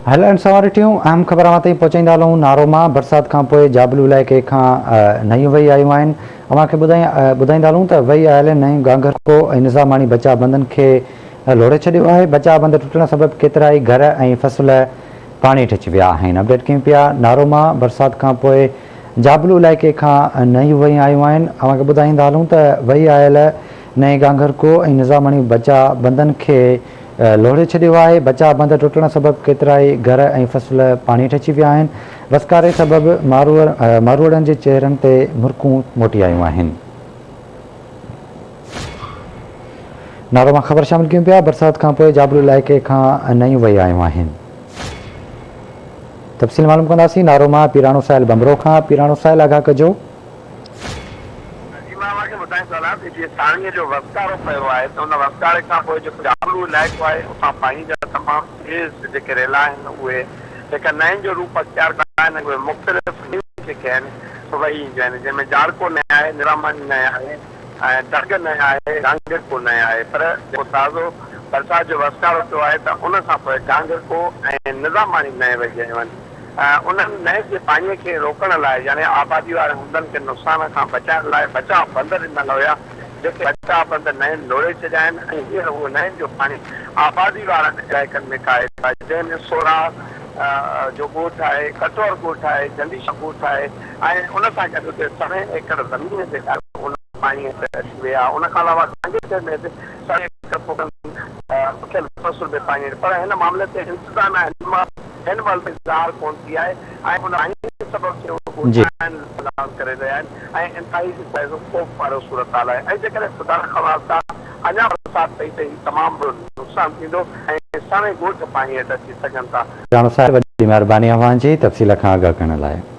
Hello سواري ٽيون اهم خبر اوهان تائين پهچائيندا هلون نارو مان برسات کان پوء جابلو علائقي کان نيون وهي آيون آهن اوهان کي ٻڌائيندا هلون ته وهي آيل نئين گانگهرڪو ۽ نظاماڻي بچاء بندن کي لوڙهي ڇڏيو آهي بچاء بند ٽٽڻ سبب ڪيترائي گهر ۽ فصل پاڻي هيٺ اچي ويا آهن اپڊيٽ ڪيون پيا نارو مان برسات کان پوء جابلو علائقي کان نيون وهي آيون آهن اوهان کي ٻڌائيندا هلون ته وهي آيل نئين گانگهرڪو ۽ نظاماڻي بچاء بندن کي لوڙهي ڇڏيو آهي، بچاء بند ٽٽڻ سبب ڪيترائي گهر ۽ فصل پاڻي هيٺ اچي ويا آهن، وسڪاري سبب ماروئڙن جي چهرن تي مرڪون موٽي آيون آهن. نارو مان خبر شامل ڪيون پيا، برسات کانپوء جابلو علائقي کان نيون وهي آيون آهن. تفصيل معلوم ڪنداسين نارو مان پيراڻو ساحل ڀنڀرو کان، پيراڻو ساحل آگاهه ڪجو. جي مان اوهان کي ٻڌائيندو هلان ته جيئن ساڻيهه جو وسڪارو پيو آهي ته ان وسڪاري کان پوء جيڪو جابلو علائقو آهي اتان پاڻي جا تمام تيز جيڪي ريلا آهن اهي هڪ نئين جو روپ اختيار ڪندا آهن ۽ اهي مختلف نيون جيڪي آهن وهي اينديون آهن جنهن ۾ جاڙڪو نئين آهي، نراماڻي نئين آهي ۽ ڊڳ نئين آهي، گانگرڪو نئين آهي پر جيڪو تازو برسات جو وسڪارو پيو آهي ته ان کان پوء گانگرڪو ۽ نظاماڻي نئين وهي آيون آهن. انهن نئين جي پاڻيء کي روڪڻ لاء يعني آبادي وارن هنڌن کي نقصان کان بچائڻ لاء بچاء بند ڏنل هيا، جيڪي بچاء بند نئين لوڙهي ڇڏيا آهن ۽ هينئر اهو نئين جو پاڻي آبادي وارن علائقن ۾ ڪاهي ٿو آهي، جنهن ۾ سوراهه جو ڳوٺ آهي، ڪٽور ڳوٺ آهي، جنڊي شاهه ڳوٺ آهي ۽ ان سان گڏ اتي سوين ايڪڙ زمين جيڪا آهي ان پاڻيء هيٺ اچي وئي آهي، ان کان علاوه گانگيچي ۾ به سوين ايڪڙ پوکيل فصل به پاڻيء هيٺ پر هن معاملي تي انتظاميا هن مهل هن مهل تائين ظاهر ڪونه ٿي آهي ۽ ان آئين سبب کي اهي ڳوٺاڻن اعلان ڪري رهيا آهن ۽ انتهائي جيڪو خوف وارو صورتحال آهي ۽ جيڪڏهن خدا نخواسته اڃا برسات پئي ته هي تمام وڏو نقصان ٿيندو ۽ سوين ڳوٺ پاڻي هيٺ اچي سگهن ٿا. راڻو صاحب وڏي مهرباني اوهان جي تفصيل کان آگاهه ڪرڻ لاء.